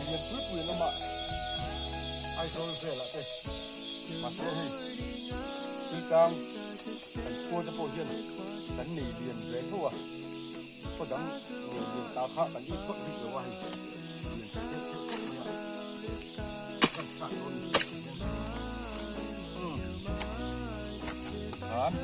Lian pui pui an awm a, Aizawl velah te mahse hei Tuitang kan khua te pawh hian kan nei lian ve tho a, khaw dang nei lian ta kha kan it vak bik lo a hei lian ta deuh deuh khawp mai a, kan hrat dawn ni hian umm khan kan hrat.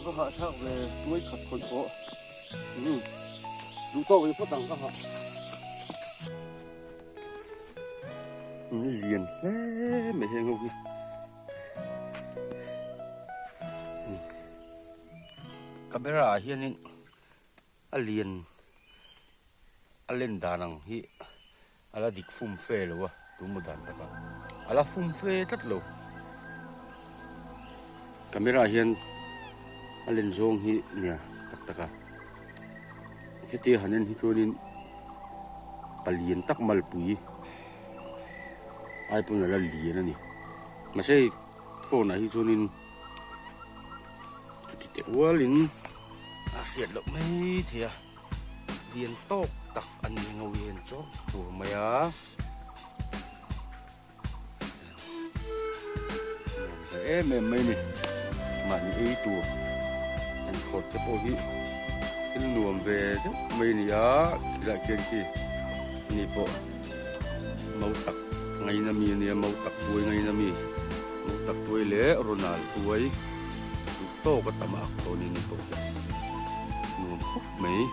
Ka hahthlak ve tuai khat khawih pawh umm duh tawk ve phawt ang ka hah lian hle mai heng ho hi. Camera ah hianin a lian a len dan ang hi a la dik fum fe lo a tumaw dan taka a la fum fe tlat lo camera ah hian a len zawng hi nia tak tak a heti han en hi chuanin palian tak malpui ai pawn a la lian a ni mahse hei phone ah hi chuanin chuti teh ualin a hriat loh mai thei a lian tawk tak a ni ngo hian chawk fur mai a em em mai ni mahni ei tur an khawrh te pawh hi thil nuam ve deuh mai a ni a khilai khian khi ni pawh mau tak ngaina mi a nia mau tak tuai ngaina mi mau tak tuai leh ronal tuai duh tawk a tam a ak tawh a ni ni pawh hi nuam khawp mai.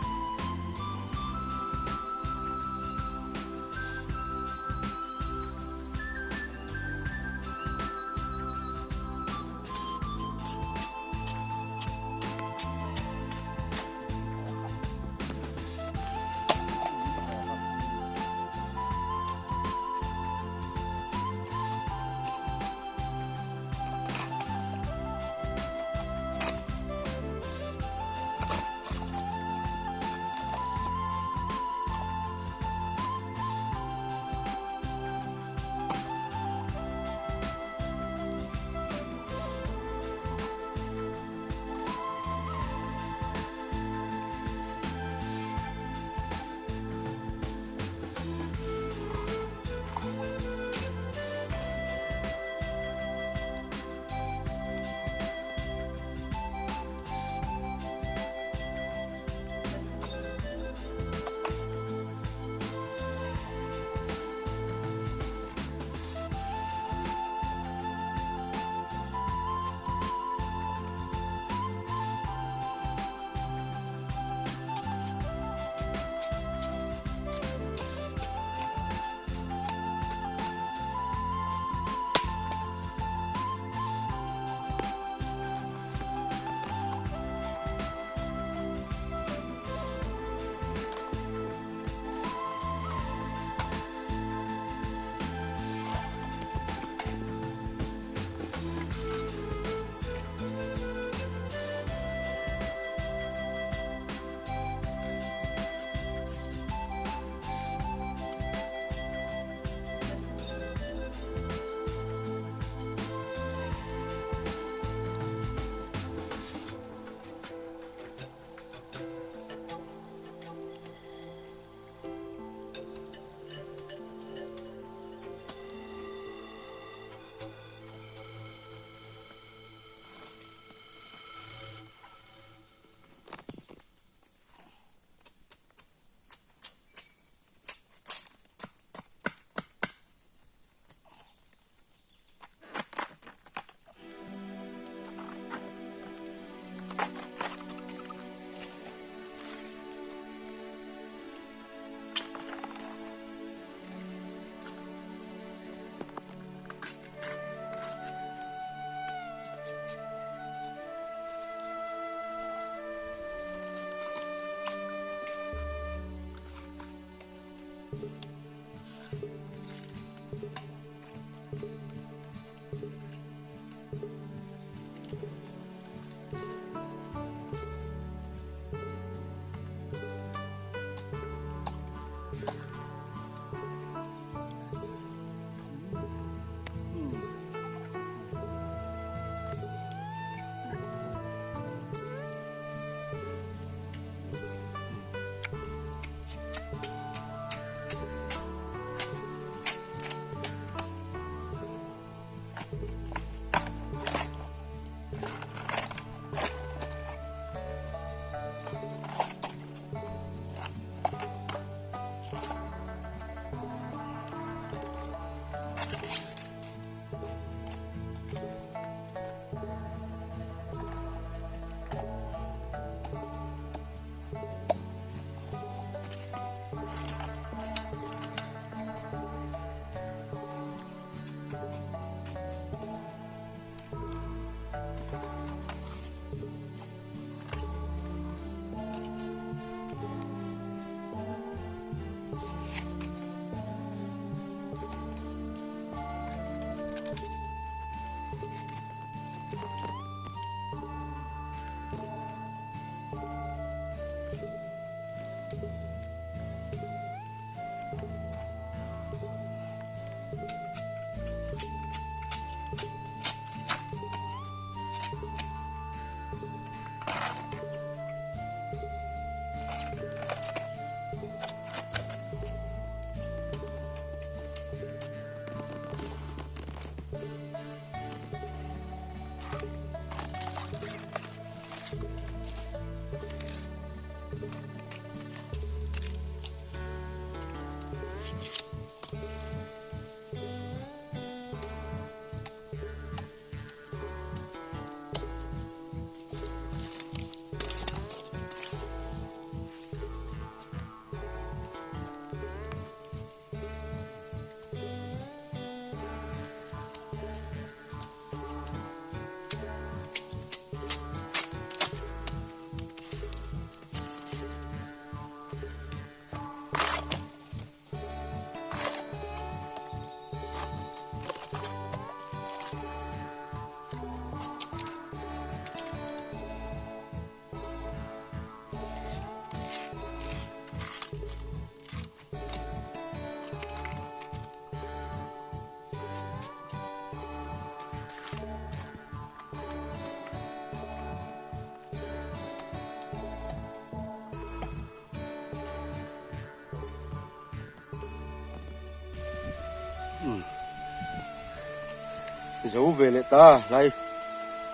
Zo ve leh ta hlai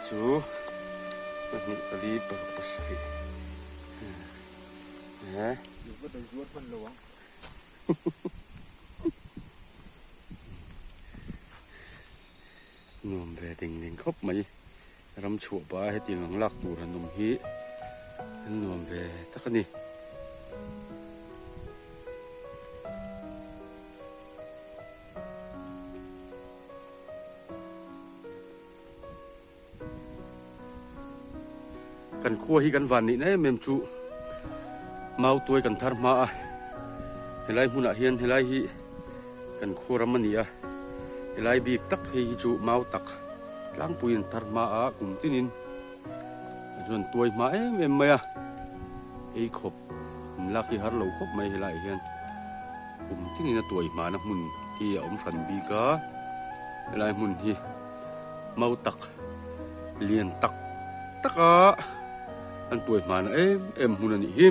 chu pahnih pali paruk pasarih he. Nuam ve ding ding khawp mai ram chhuah pah a hetiang ang lak tur han awm hi an nuam ve tak a ni. Kan khua hi kan van nih na em em chu mau tuai kan thar hma a helai hmunah hian helai hi kan khua ram a ni a helai bik tak hei hi chu mau tak tlangpui an thar hma a kum tinin a chuan tuai hma em em mai a ei khawp in lak hi har lo khawp mai helaiah hian kum tinin a tuai hma na hmun hi a awm hran bik a helai hmun hi. Mau tak lian tak taka an tuai hmana em em hmun a nih hi.